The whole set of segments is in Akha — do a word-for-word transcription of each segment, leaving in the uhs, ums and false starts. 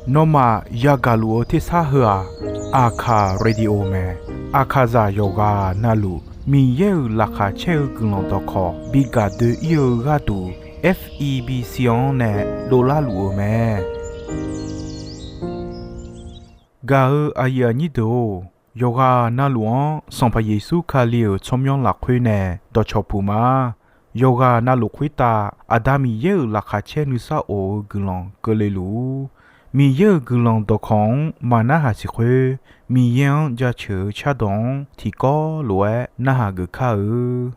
Nawmaf yagaq luf-eu tersar heu-aq, Aqkaq Radio mae. Aqkaqzaq yawqghaq navluf Miqyaer-euq laqkhaq caer-eu guiqlanq dawqkawq bi gaq doe-ir-eu gharduq, F E B C-anr nae dovlar luf-eu mae. Gaq-eu aqyuif aqnyir deuq-or, yawqghaq navluf-anr Sanqpaq Yeqsur Kali-euq tsawrmyanr lafkhoer nae dawqcawq puq ma. Yawqghaq navluf khoertav Aqda Miqyaer-euq laqkhaq caer nuisar of-eu guiqlanq keuvle luf-ur. Miqyaer-euq guiqlanq dawqkawq-anr maqnarhaq siq khoer, Miqyaer-anr jaceuq-eu cardawq-anr tiqkawv lof-aer narhaq geuf kar-eu.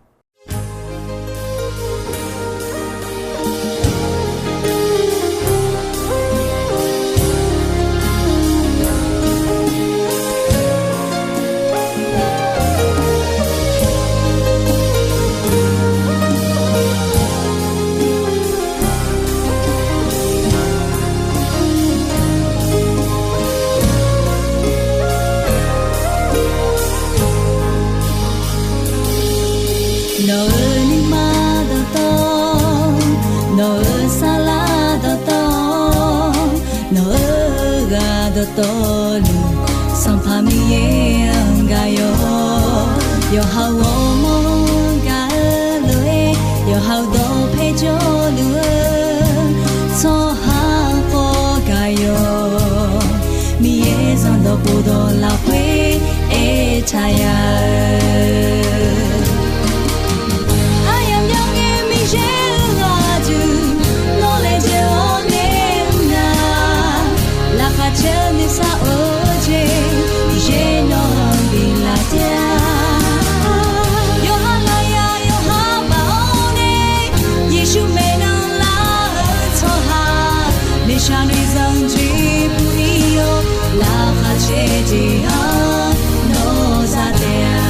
Nawq-euq nuima dawqtawv, nawq-euq saflar dawqtawv, nawq-euq ghaq dawqtawvluf, Sanqpaq Miqyaer-anr gaq yawq. Yawqha-euq ghawrmawr-anr gaq-eu lof-aer, yawqha-euq dawqpae jawrluf-eu tsawrhaq khawf gaq yawq. Miqyaer zanqdawq khofdawq lafkhoer aertaq ya-eu, aryamq myanr ngae Miqyaer-euq ghaq duq, nawr laejae-awr nae mr nar, laqkhaq caer nuisar of-eu jeq, Miqyaer nawq-anr biflaf taef-a. Yawqha lafyaq yawqha baf-awr nae, Yeqsur maeqnan lar-eu tsawrhaq, noeqshaq noeqzanq jeq puq-ir-awr, laqkhaq caer jeq-anr nawr za taef-a.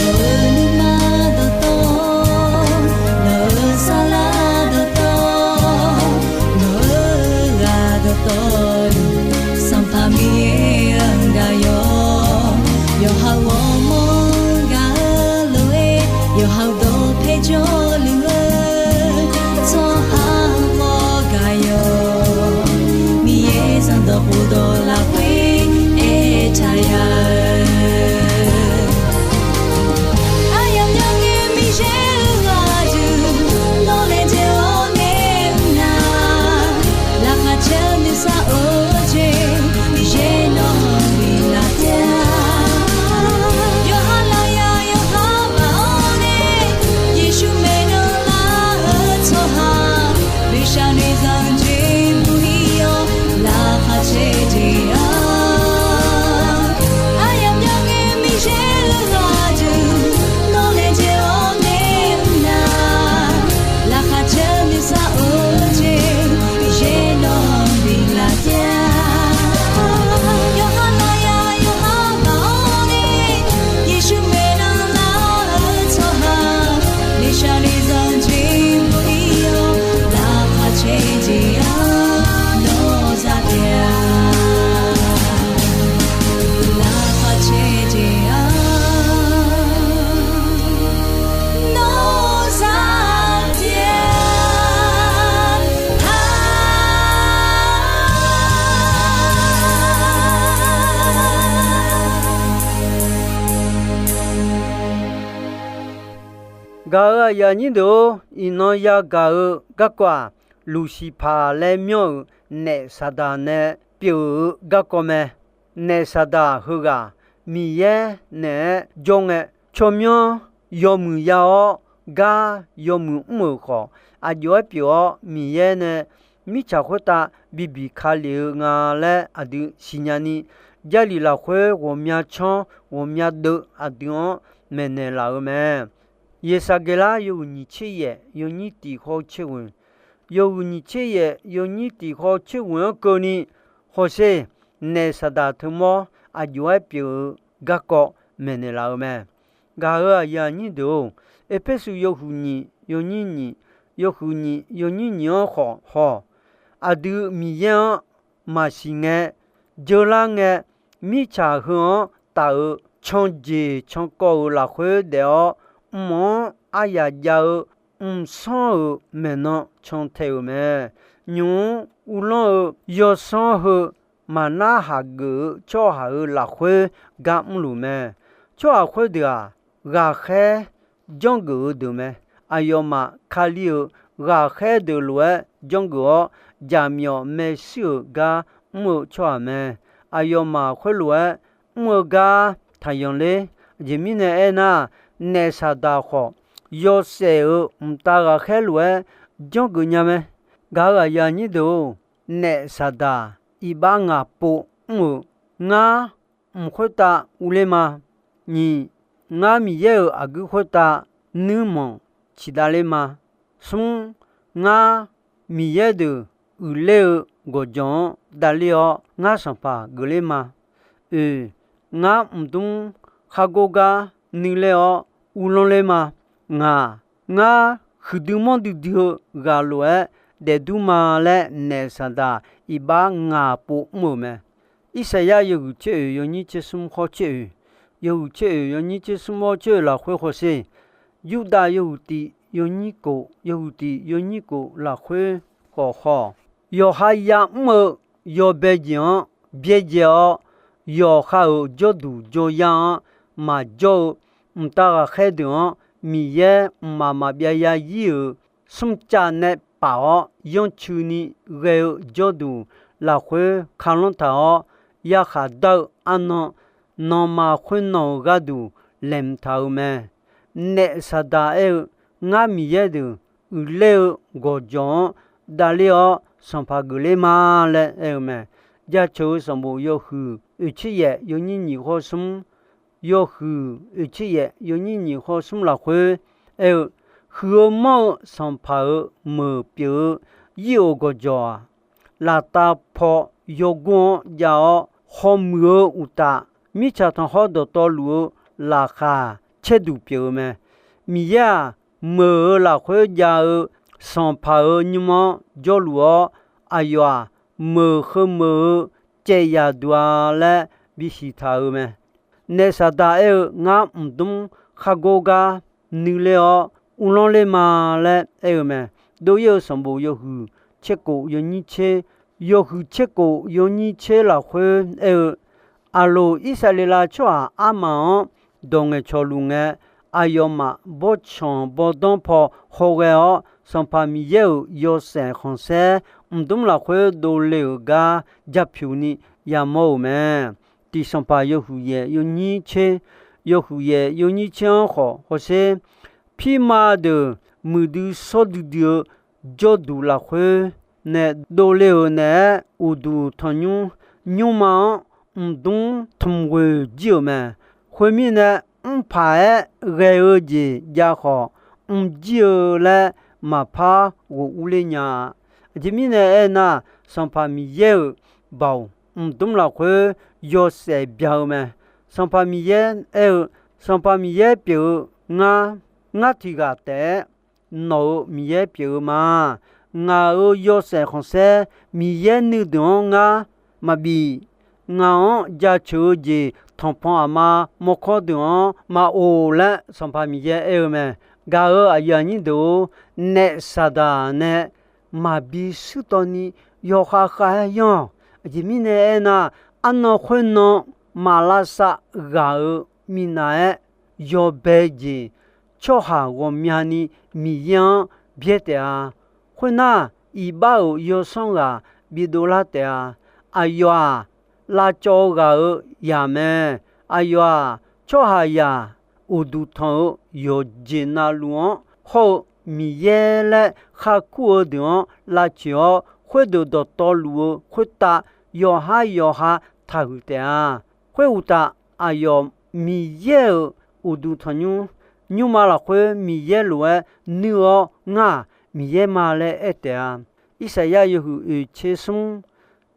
Nawq-euq nuima dawqtawv, nawq-euq saflar dawqtawv, nawq-euq ghaq dawqtawvluf, Sanqpaq Miqyaer-anr gaq yawq. Yawqha-euq ghawrmawr-anr gaq-eu lof-aer, yawqha-euq dawqpae jawrluf-eu tsawrhaq khawf gaq yawq. Miqyaer zanqdawq khofdawq lafkhoer aertaq ya-eu, aryamq myanr ngae Miqyaer-euq ghaq duq, nawr laejae-awr nae mr nar, laqkhaq caer nuisar of-eu jeq, Miqyaer nawq-anr biflaf taef-a. Yawqha lafyaq yawqha baf-awr nae, Yeqsur maeqnan lar-eu tsawrhaq, noeqshaq noeqzanq jeq puq-ir-awr, laqkhaq caer jeq-anr, aryamq myanr ngae Miqyaer-euq ghaq duq, nawr laejae-awr nae mr nar, laqkhaq caer nuisar of-eu jeq, Miqyaer nawq-anr biflaf taef-a. Yawqha lafyaq yawqha baf-awr nae, Yeqsur maeqnan lar-eu tsawrhaq, noeqshaq noeqzanq jeq puq-ir-awr, laqkhaq caer jeq-anr nawr za taef-a. Laqkhaq caer jeq-anr nawr za taef-a. Gaq-euq aqyuif aqnyir deuq-or, iqnan yagaq-eu garkawv-aq, Luqsiqpaq laer myanr-euq naef Saqdaq nae pyeuf-eu garkawv mae. Naef Saqdaq heughaq Miqyaer naeq-aer jawr ngae, tsawrmyanr yawmuiq ya-awr, gar yawmuiq mr-euq khawf, aqjox-aer pyeuf-awr Miqyaer nae mirtsaq khoertav bibiq ka lef-eu nga laer aqdui siqnya ni, Jarlif lafkhoer ghawqmya tsanr ghawqmya deuv aqdui-anr maeqnaeq laf-eu mae. Yeqsaqgeqlar yawhuiq nyiq tser yaef yawnyir tiq hawr-eu tser ghoeq, yawhuiq nyiq tser yaef yawnyir tiq khawf tser ghoeq-anr keuvni, hawsher, naef saqdaq teumawr aqjox-aer pyeuf-eu garkawv maeqnaeq laf-eu mae. Gaq-euq aqyuif aqnyir deuq-or, Erpersu yawhuiq nyiq yawnyir nyiq, yawhuiq nyiq yawnyir nyiq-anr khawf haw, aqdui Miqyaer-anr maqsiq ngae, jeular ngae, mirtsaq heu-anr taf-euq canjeq cankawv-euq lafkhoer daef-awr, mq-anr aryaq jav-eu mqsanr-euq maeqnan cantae-euq mae. Nymq-mr uvlanr-eu yawsanr heu maqnar haq geuf-eu tsawrhaq-euq lafkhoer gar mrluf mae. Tsawrhaq khoerdeuq-aq, ghaqkhaer janrgeuf-eu deuq mae. Aqyawfmaf Kali-euq ghaqkhaer deuq lof-aer janrgeuf-awr, jaqmyawf maershuir-euq gar mr-eu tsawrhaq mae. Aqyawfmaf khoerlof-aer mr-eu gar taqyanq ler. Aqjeq mirnae aernar, naef saqdaq khawf, yawshaef-euq mqtav ghaqkhaer lof-aer janrgeuf nya mae. Gaq-euq aqyuif aqnyir deuq-or, naef saqdaq iqbax ngaq pov mr-euq, ngar mq khoertav uvler ma. Nyiq, ngar Miqyaer-euq aqguir khoertav nuirmanq ciqdav ler ma. Smr, ngar Miqyaer deuq uiqler-eu gawqjawq-anr davler-awr, ngar sanqpaq geufler ma. Oeq, ngar mqdmr khargor gar nuiler-awr uvlanr ler ma. Ngaq, ngar huiqdui manrdui dui-eu ghaq lof-aer daefdur ma laer naef saqdaq iqbax ngaq pov mr-euq mae. Irsaqyar yawhuiq tser oeq yawnyir tser smr hawr tser oeq, yawhuiq tser oeq yawnyir tser smr hawr tser oeq lafkhoer hawsher, Yurdav yawhuiq tiq yawnyir kof, yawhuiq tiq yawnyir kof lafkhoer khawf haw, yawqha ya'mr-eu yawbae jeq-anr byaerdzae-awr, yawqha-euq jawrduq jawryar-anr maqjawr-eu mqtav ghaqkhaer deuq-anr, Miqyaer mqmaq maqbyav ya ir-euq smrcav nae paf-awr, yanrcuini ghae-eu jawrduq lafkhoer kalanr taq-awr, yarkhaq dar-eu arnan, nanma khoernan-euq gharduq laeqhmq taq-euq mae. Naef saqdaq aer-eu, ngar Miqyaer deuq uiqler-eu gawqjawq-anr davler-awr sanqpaq geufler ma laer aer-eu mae. Jaceuq-eu sanqbof yawhuiq oeqtser yaef yawnyir nyiq hawr smr, yawhuiq oeqtser yaef yawnyir nyiq hawr smr lafkhoer aer-eu, huiq-eu manr-eu sanqpaq-euq meuq pyeuf-eu ir-euq gawqjawq-aq, laftav paw yawgor-anr jav-awr, hawmuiq-eu uqtaf, mirtsaq tanqkhawr dawqtawvluf-eu laqkhaq caerduq pyeuf-eu mae. Miqyaer-aq, meuq-euq lafkhoer jav-eu sanqpaq-euq nymr-anr jawrluf-awr, aqyawf-aq, meuq heu meuq-eu caev yaq duq-a laer bisiq taq-euq mae. Naef saqdaq aer-eu, ngar mqdmr khargor gar nuiler-awr uvlanr ler ma laer aer-eu mae. Dov-ir-eu sanqbof yawhuiq tser kof yawnyir tser, yawhuiq tser kof yawnyir tser lafkhoer aer-eu, Aqloq Irsaqleqlav tsawrhaq armaf-anr dawq ngaeqcawq luf ngae, aqyawfmaf bawrtsanq bawrdanr paw hawghae-awr, Sanqpaq Miqyaer-euq yawshaef khanqsaer mqdmr lafkhoer dovle-euq gar japyuq ni yamawr-euq mae. Tiq Sanqpaq yawhuiq yaef yawnyir tser, yawhuiq yaef yawnyir tser-anr khawf hawsher, pirma deuq muiqdui shawr duidui-eu jawrduq lafkhoer nae dovle-euq naeq-aer, uqduq tanqnymr nymrma-anr mqdmr tmq ghoeq jir-euq mae. Khoermirnae, mrpaq-aer ghae-eu jeq jav khawf, mrjir-eu laer maqpar ghof urler nya-a. Aqjeq mirnae aernar, Sanqpaq Miqyaer-euq baoq mqdmr lafkhoer yawshaef bya-eu mae. Sanqpaq Miqyaer aer-eu, Sanqpaq Miqyaer pyeuf-eu ngar, ngar tiq ghaq taef-aer nawq-euq Miqyaer pyeuf-eu ma. Ngaq-euq yawshaef khanqsaer Miqyaer nuideuq-anr ngar maqbif. Ngaq-anr jaceuq-eu jeq tanqpanq aqma mawrkawr deuq-anr maqof laer Sanqpaq Miqyaer aer-eu mae. Gaq-euq aqyuif aqnyir deuq-or, naef Saqdaq nae maqbi shuir tawv ni yawkhav khav-aer yanr-awq. Aqjeq mirnae aernar, arnan khoernan maqlavsav ghaq-euq minav-aer yawbae jeq tsawrhaq ghawqmyani Miqyaer-anr byaer taef-a. Khoernar, iqbax-euq yawsanr ghaq bidov lar taef-a. Aqyawf-aq, lavcawv-eu ghaq-euq yaq mae. Aqyawf-aq, tsawrhaqzaq uqduq tanq-eu yawqjeq navluf-anr hawr-eu Miqyaer laer kharkur-eu deuq-anr lavtsoeq-awr, khoerdeuq dawqtawvluf-eu khoertav yawqhar yawqha taqhuiq taef-a. Khoeruqtaf, aqyawf Miqyaer-euq uqduq tanqnymr, nymrma lafkhoer Miqyaer lof-aer nuir-awr ngar-aq, Miqyaer ma laer aer taef-a. Irsaqyar yawhuiq oeq tser smr,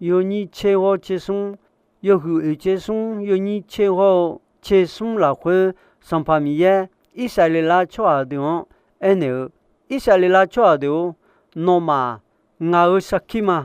yawnyir tser ghawr tser smr, yawhuiq oeq tser smr, yawnyir tser ghawr-eu tser smr lafkhoer, Sanqpaq Miqyaer Irsaqleqlav tsawrhaq deuq-anr aernaeq-eu, Irsaqleqlav tsawrhaq deuq-or, nawmaf ngaq-euq sarkir ma.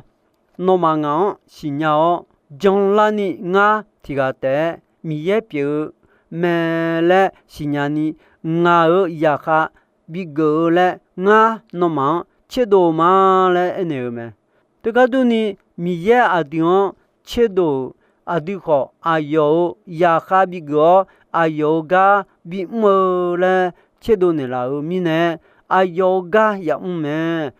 Nawmaf ngaq-anr siqnya-awr, janlarni ngar tiq ghaq taef-aer Miqyaer pyeuf-eu mae laer siqnya ni, ngaq-euq zaqkhav bigeuf-eu laer ngar nawmaf-anr tserdov ma laer aernaeq-eu mae. Teugar durni, Miqyaer aqdui-anr tserdov-euq, aqdui khawf aqyawf-euq zaqkhav bigeuf-awr, aqyawf-euq gar bimr-eu laer tserdov naeqlaf-euq mirnae, aqyawf-euq gar yamr mae.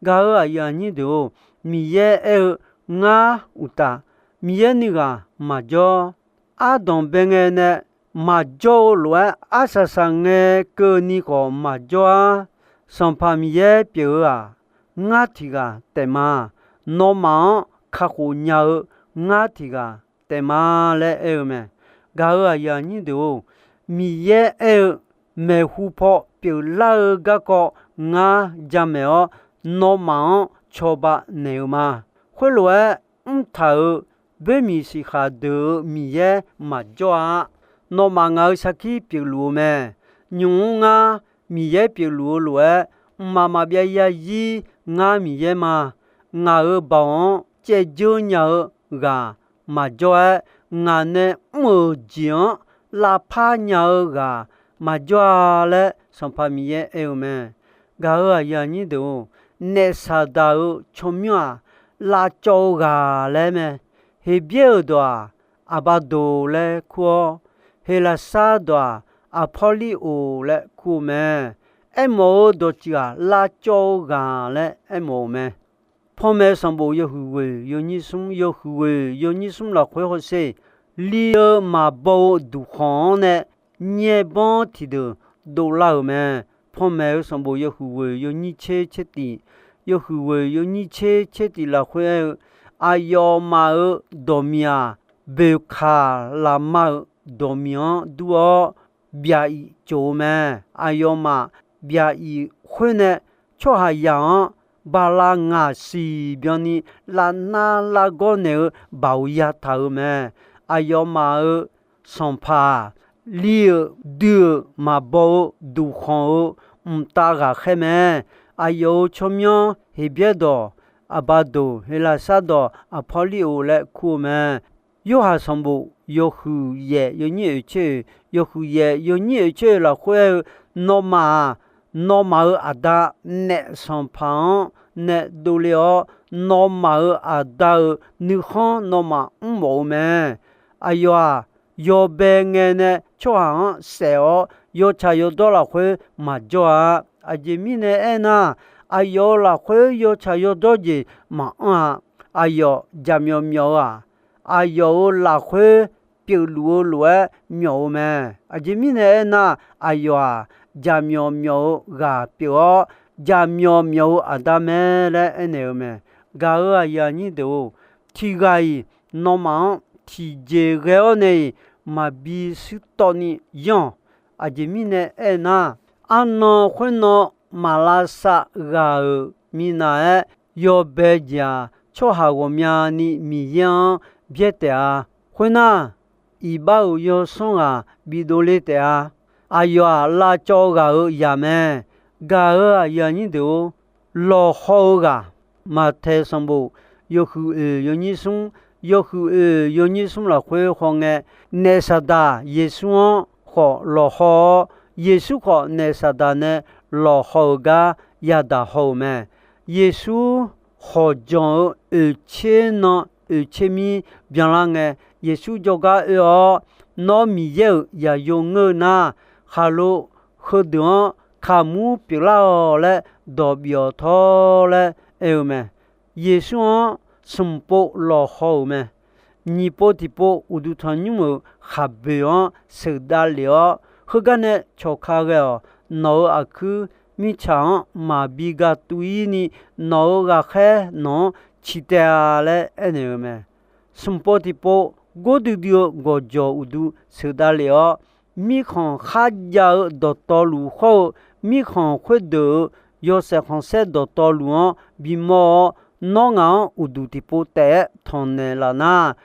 Gaq-euq aqyuif aqnyir deuq-or, Miqyaer aer-eu, ngar uqtaf, Miqyaer nuighaq maqjawr. Ardanqbae ngae nae maqjawr-eu lof-aer, arsaq saq ngae keuvni khawf maqjawr-ar. Sanqpaq Miqyaer pyeuf-eu-aq, ngar tiq ghaq taef ma. Nawmaf-anr kakhof nya-eu ngar tiq ghaq taef ma laer aer-eu mae. Gaq-euq aqyuif aqnyir deuq-or, Miqyaer aer-eu, maeqhu paw pyeuflar-eu garkawv ngar jamaeq-awr, nawmaf-anr cawba naeq-eu ma. Khoerlof-aer mrtaq-euq boermiq siqkhaq deuq-euq Miqyaer maqjawr-a. Nawmaf ngaq-euq sarkir pyeufluf-eu mae. Nymq-mr ngar Miqyaer pyeufluf-eu lof-aer, mqmaq maqbyav yazir ngar Miqyaer ma. Ngaq-euq baoq-anr caevdzeur nya-eu ghaq maqjawr-aer, ngaq nae mr-euq jeq-anr lavpar nya-eu ghaq maqjawr-a laer Sanqpaq Miqyaer aer-eu mae. Gaq-euq aqyuif aqnyir deuq-or, naef Saqdaq-euq tsawrmyanr-aq, lavcawv-eu ghaq laer mae. Heqbyaer-euq dawq-aq, Aqbaqdoq laer kur-awr, Heqlaqsar dawq-aq, Aqpawrliroq laer kur-eu mae. Aermawf-eu dawqtsuif-aq, lavcawv-eu ghaq laer aermawf-euq mae. Panmaeq sanqbof yawhuiq ghoeq yawnyir smr, yawhuiq ghoeq yawnyir smr lafkhoer hawsher, li-eu maqbaw-eu duqkhanq-anr nae nyaerbanr tiqdeuq dovlar-euq mae. Panmaeq-eu sanqbof yawhuiq ghoeq yawnyir tser tser tif, yawhuiq ghoeq yawnyir tser tser tif lafkhoer aer-eu, aqyawfmaf-euq dawqmiq-aq, boeqkaq lafma-euq dawqmiq-anr dur-awr, byaq-iq tsof-eu mae. Aqyawfmaf byaq-iq khoer nae tsawrhaqzaq-anr bala ngaq siq byanni lavnar lavgawr naeq-eu baoq yataq-euq mae. Aqyawfmaf-euq sanqpaq-aq, li-euq dui-euq maqbaw-eu duqkhanq-eu mqtav ghaqkhaer mae. Aqyawf-euq tsawrmyanr Heqbyaer dawq, Aqbaqdoq, Heqlaqsar dawq, Aqpawrliroq laer kur-eu mae. Yorhaq sanqbof yawhuiq yaef yawnyir oeq tser oeq, yawhuiq yaef yawnyir oeq tser oeq lafkhoer aer-eu, nawmaf-aq, nawmaf-euq aqda naef sanqpaq-anr nae dovle-awr, nawmaf-euq aqda-euq nuikhanr nawmaf mrmawf-eu mae. Aqyawf-aq, yawbae ngae nae tsawrhaq-anr saef-awr, yawtsaq yawdawr lafkhoer maqjawr-a. Aqjeq mirnae aernar, aqyawf-euq lafkhoer yawtsaq yawdawr jeq maqanr-a. Aqyawf jaqmyawf myawf-eu-aq, aqyawf-euq lafkhoer pyeufluf-eu lof-aer myawf-eu mae. Aqjeq mirnae aernar, aqyawf-aq, jaqmyawf myawf-eu ghaq pyeuf-awr, jaqmyawf myawf-eu aqda mae laer aernaeq-eu mae. Gaq-euq aqyuif aqnyir deuq-or, tiqghaq-iq nawmaf-anr tiqjeq ghae-awr nae-iq maqbi shuir tawv ni yanr-awq. Aqjeq mirnae aernar, arnan khoernan maq lavsav ghaq-euq minav-aer yawbae jeq-aq, tsawrhaq ghawqmyani Miqyaer-anr byaer taef-a. Khoernar, iqbax-euq yawsanr ghaq bidov le taef-a. Aqyawf-aq, lavcawv ghaq-euq zaq mae. Gaq-euq aqyuif aqnyir deuq-or, lawqhaw-eu ghaq, Maqtaeq sanqbof yawhuiq oeq yawnyir smr, yawhuiq oeq yawnyir smr lafkhoer hawngae, naef Saqdaq Yeqsur-anr khawf lawqhaw-awr, Yeqsur khawf naef Saqdaq nae lawqhaw-euq gar yadaq haw-euq mae. Yeqsur hawqjanq-eu oeqtser nan oeqtser mir byanlar ngae, Yeqsur jawrgar oe-awr, Nawr Miqyaer-euq zaqyo ngeur-eu nar, khaqlo heudeuq-anr kaqmur pyeuflar-awq laer dawq bif-awq tawr laer aer-eu mae. Yeqsur-anr smq pov lawqhaw-euq mae. Nyiq pov tiqpov uqduq tanqnymr-euq khaqboeq-anr sheuqdav lef-awr, heugar nae cawqka ghae-awq. Nawq-euq aqkuir mirtsaq-anr maqbi gatuv-ir ni, nawq-euq ghaqkhaer nawq-anr ciq taef-a laer aernaeq-eu mae. Smq pov tiqpov gordui dui-eu gawqjawq uqdu sheuqdav lef-awr, mirkhanq kharjav-eu dawqtawvluf hawr-eu mirkhanq khoerdeuq-euq yawshaef khanqsaer dawqtawvluf-anr bimawr-awr, nawr ngaq-anr uqduq tiqpov taef-aer tanqnaeq laf nar,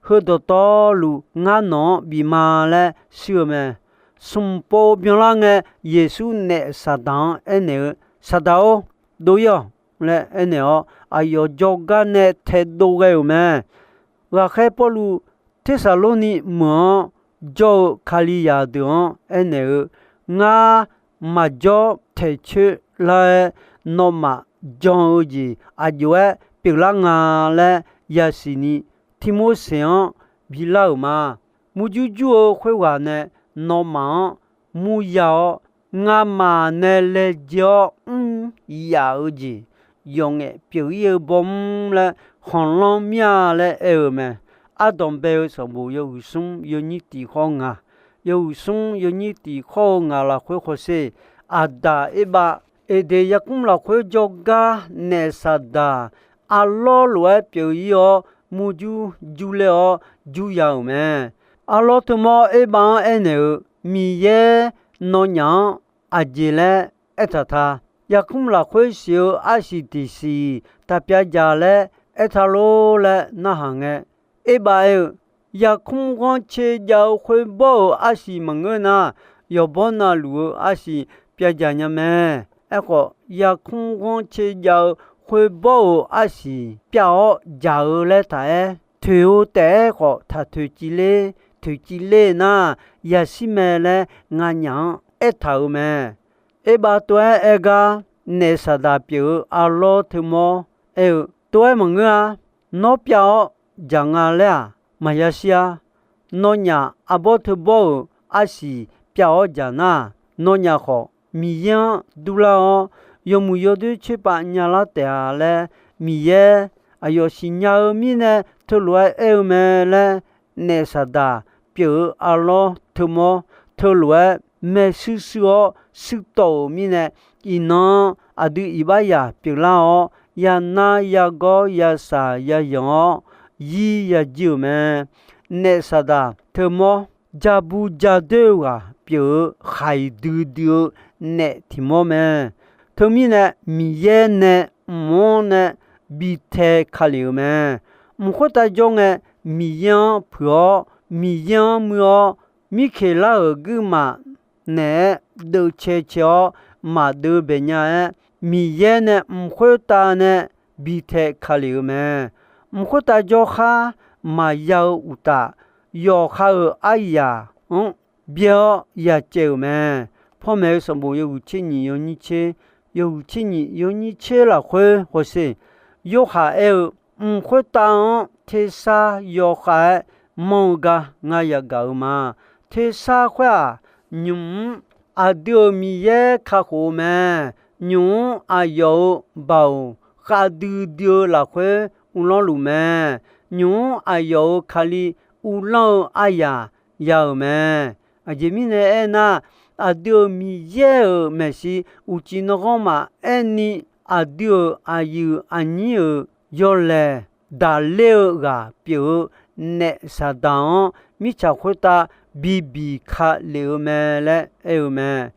heu dawqtawvluf ngar nawq-anr bif ma laer shir-eu mae. Smq pov byanlar ngae, Yeqsur naef Saqdaq-anr aernaeq-eu, Saqdaq-or, dov-ir-awq laer aernaeq-awr, aqyawf jawrgar nae taedov ghae-euq mae. Ghaqkhaer Pawrluv Tersaqlorni meuq-anr jawr-eu Kalizaq deuq-anr aernaeq-eu, Ngar maqjawr taeq coer lar-aer, nawmaf jan-eu jeq aqjox-aer pyeuflar nga laer yasiq ni, Tirmorseq-anr bilar-euq ma. Murjur jur-eu khoerghaq nae nawmaf-anr murya-awr, ngamaf nae laejae-awr mr yaf-eu jeq yawqngaef pyeuf-ir-eu bawr mr laer khanqlanr mir-a laer aer-eu mae. Ardanq bae-eu sanqbof yawhuiq smr yawnyir tiq khawr ngaq, yawhuiq smr yawnyir tiq khawr-eu ngaq lafkhoer hawsher, Aqdaq Erbav, Eqdeq yarkmr lafkhoer jawrgar naef Saqdaq arlawr lof-aer pyeuf-ir-awr, murjur jurler-awr jurya-euq mae. Arlawr teumawr Erbav-anr aernaeq-eu, Miqyaer nawnyaf-anr aqjeq laer aertaq ta. Yarkmr lafkhoer siq-eu arsiq tiqsiq taqpyav jaq laer aertaq lor laer narhaq ngae, Erbav aer-eu, Yarkmr ghanrcae jav-eu khoerbawr-euq arsiq maqngeur nar, yawqbawr navluf-eu arsiq pyav jaq nya mae. Aerkhawf, yarkmr ghanrcae jav-eu khoerbawr-euq arsiq pyav-awr jaq-eu laer taq-aer, toeq-eu taef-aer khawf taq toeqciv ler, toeqciv ler nar, yashir mae laer nganyaf-anr aertaq-euq mae. Erbav tov-aer aer gar, naef Saqdaq pyeuf-eu arlawr teumawr aer-eu, Tov-aer maqngeur-a. Nawr pyav-awr jaq nga laer-aq, maqya shir-ar. Nawnyaf arbawr teubawr-euq arsiq pyav-awr jaq nar, nawnyaf khawf Miqyaer-anr durlar-awr, yawmuiq yawdoer coerpav nyalar taef-a laer Miqyaer aqyawf siqnya-eu mirnae teulof-aer aer-eu mae laer, naef Saqdaq pyeuf-eu arlawr teumawr teulof-aer maershuir shuir-awr shuir tawv-euq mirnae, iqnan aqdui iqbax yaq pyeuflar-awr, yanar yagawr yashaq yazanq-awr, yir yajir-euq mae. Naef Saqdaq teumawr, jabu jadoer-eu ghaq pyeuf-eu khaiq duidui-eu naef tiq mawr mae. Teumirnae, Miqyaer nae mq-anr nae bi tae ka lef-euq mae. Mq khoertav jawr ngae, Miqyaer-anr puiq-awr, Miqyaer-anr muir-awr, mirkeq lar-euq guirmaf naeq-aer deuvcae cae-awr maqdeuv bae nya-aer, Miqyaer nae mq khoertav nae bi tae ka lef-euq mae. Mq khoertav jawr khar maqya-eu uqtaf, yawqha-euq aryaq-anr byaer-awr ya caev-euq mae. Pawmaeq-eu sanqbof yawhuiq tser nyiq yawnyir tser, yawhuiq tser nyiq yawnyir tser lafkhoer hawsher. Yorhaq aer-eu, Mq khoertav-anr tersar yawkhav-aer manr-eu gar ngar yagaq-euq ma. Tersar khoer-aq, nymq-mr aqdui-euq Miqyaer kakhof-eu mae. Nymq-mr aqyawf-euq baoq khavdui dui-eu lafkhoer uvlanr luf mae. Nymq-mr aqyawf-euq Kali uvlanr-eu aryaq ya-euq mae. Aqjeq mirnae aernar, aqdui-euq Miqyaer-euq maeqshi uqcif nanrghanr maqaer ni, aqdui-euq aqyuif aqnyir-euq yawlaeq daqler-eu ghaq pyeuf-eu naef Saqdaq-anr mirtsaq khoertav bibiq ka lef-eu mae laer aer-eu mae.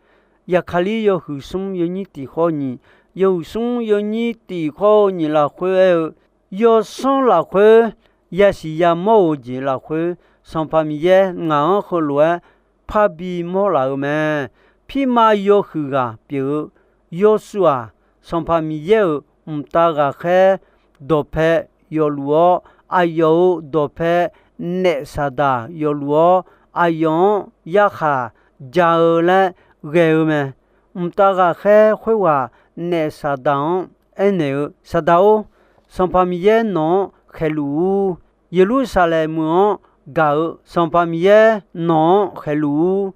Yaqkaqlir yawhuiq smr yawnyir tiq khawr nyiq, yawhuiq smr yawnyir tiq khawr-eu nyiq lafkhoer aer-eu, yawsanr lafkhoer yasiq yamawr-euq jeq lafkhoer, Sanqpaq Miqyaer ngaq-anr heulof-aer parbi mawr laf-eu mae. Pirma yawhuiq ghaq pyeuf-eu Yawsuv-aq, Sanqpaq Miqyaer-euq mqtav ghaqkhaer dawqpae yawfluf-awr, aqyawf-euq dawqpae naef Saqdaq yawfluf-awr, aqyawf-anr yarkhaq ja-eu laer ghae-eu mae. Mqtav ghaqkhaer khoerghaq naef Saqdaq-anr aernaeq-eu, Saqdaq-or, Sanqpaq Miqyaer nawq-anr khaeqluf-ur. Yeqlursaqlaeq meuq-anr gaq-eu Sanqpaq Miqyaer nawq-anr khaeqluf-ur.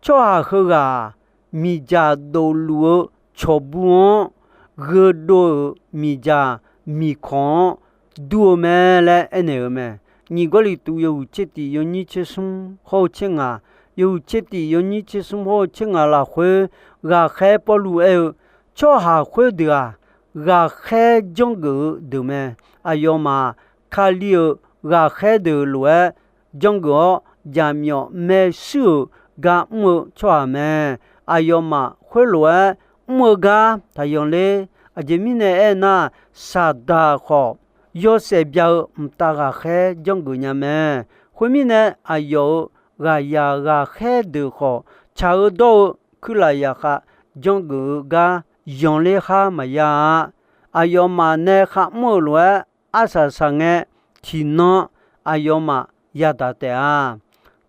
Tsawrhaq heughaq-aq, miqdzaq dofluf-eu cawqbur-anr gheudov-euq miqdzaq miqkawq-anr dur-eu mae laer aernaeq-eu mae. Nyiq Gawrliqtu yawhuiq tser tif yawnyir tser smr hawr-eu tser ngaq, yawhuiq tser tif yawnyir tser smr hawr-eu tser ngaq lafkhoer, ghaqkhaer Pawrluv aer-eu, tsawrhaq khoerdeuq-aq, ghaqkhaer janrgeuf-eu deuq mae. Aqyawfmaf Kali-euq ghaqkhaer deuq lof-aer janrgeuf-awr, jaqmyawf maershuir-euq gar mr-eu tsawrhaq mae. Aqyawfmaf khoerlof-aer mr-eu gar taqyanq ler. Aqjeq mirnae aernar, Saqdaq khawf yawshaef bya-eu mqtav ghaqkhaer janrgeuf nya mae. Khoermirnae, aqyawf-euq ghaqzaq ghaqkhaer deuq khawf, tsaq-eu dawr-eu kuirlaf zaqkhav janrgeuf-eu gar yanqler khar maqya-a. Aqyawfmaf nae kharmr-euq lof-aer arsaq saqngae, tiqnan aqyawfmaf yadaq taef-a.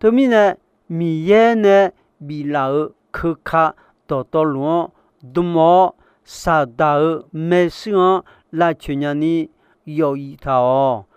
Teumirnae, Miqyaer nae biflaf-euq keuka dawqtawvluf-anr dm-awr, Saqdaq-euq maershuir-anr lavcoeq nyani yawf iq taq-awq.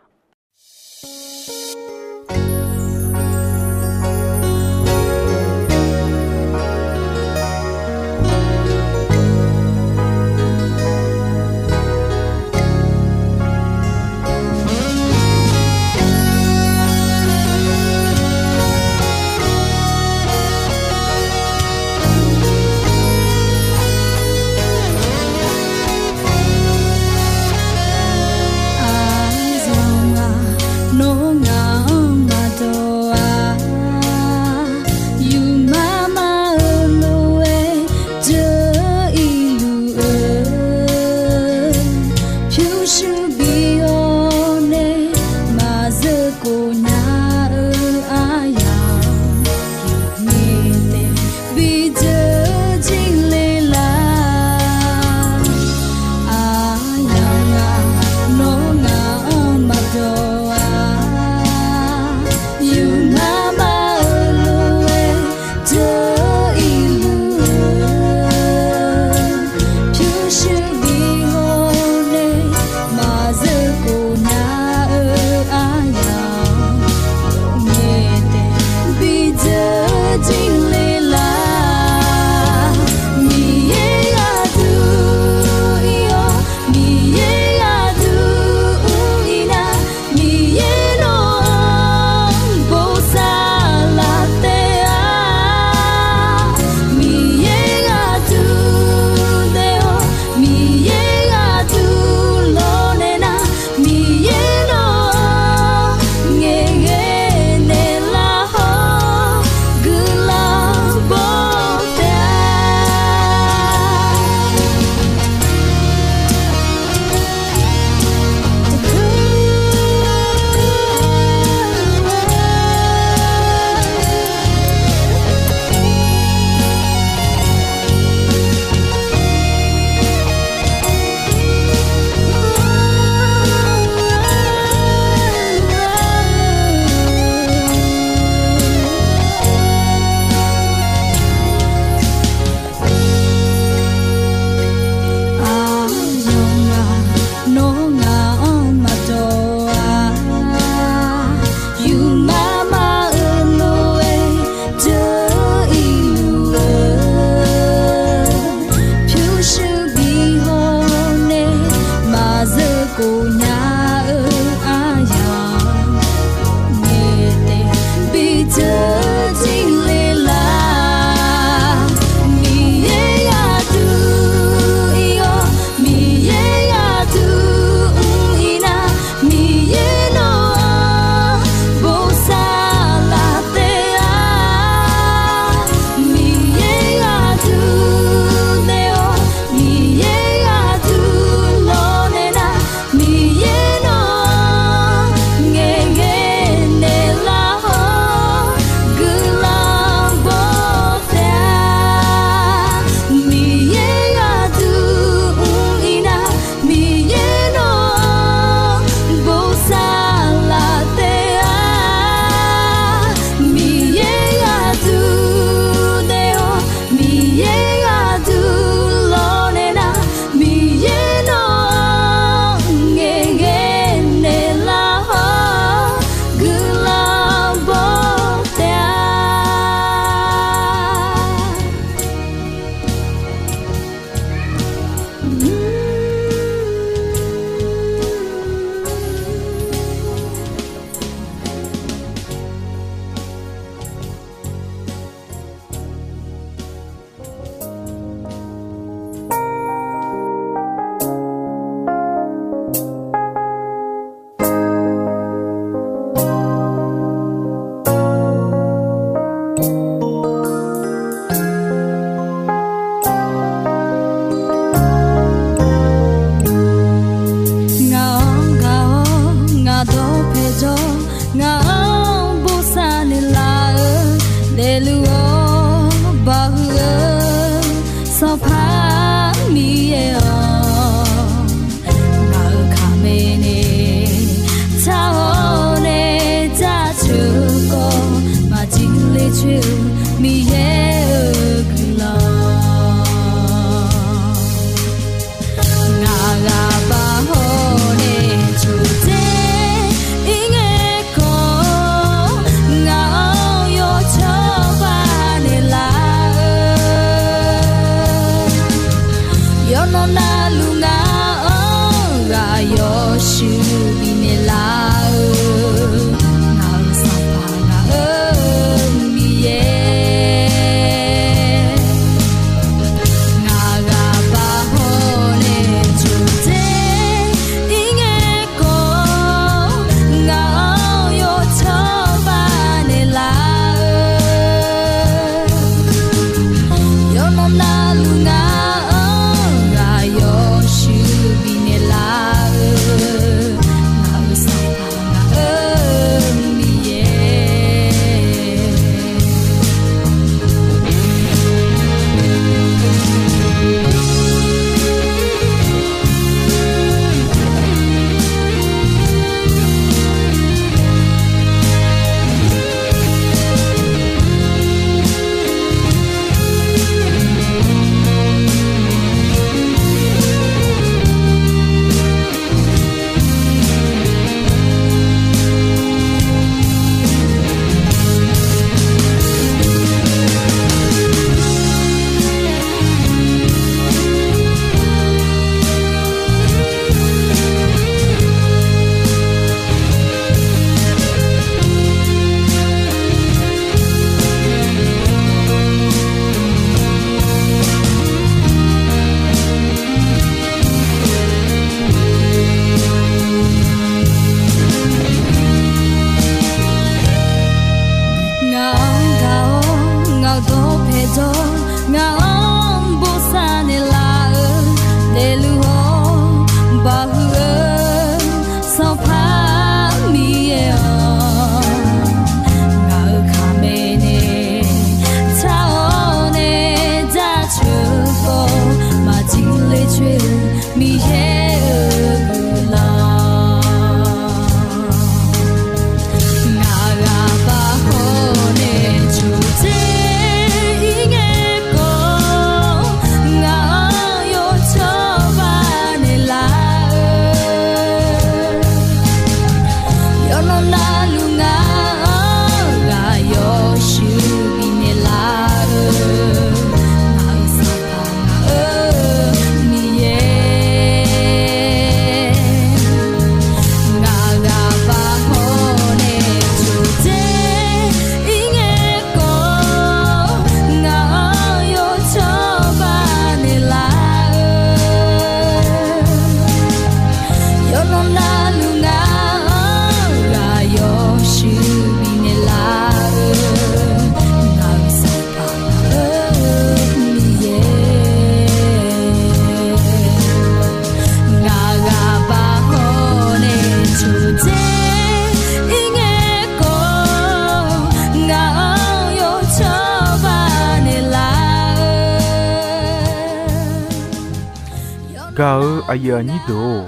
Aqyuif aqnyir deuq-or,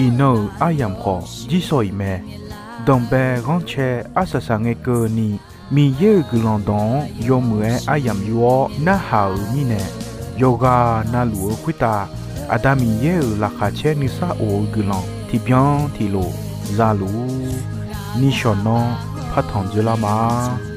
iqnan-euq aryamq khawf jirsawq iq mae. Danqbae ghanrcae arsaq saqngae keuvni, Miqyaer-euq guiqlanq dawq-anr yawmuiq-aer aryamq yur-awr narhaq-euq mirnae, yawqghaq navluf-eu khoertav Aqda Miqyaer-euq laqkhaq caer nuisar of-eu guiqlanq tiqbyan tiqlof za luf-ur. Nishawq nanr partanq dzoerlar ma.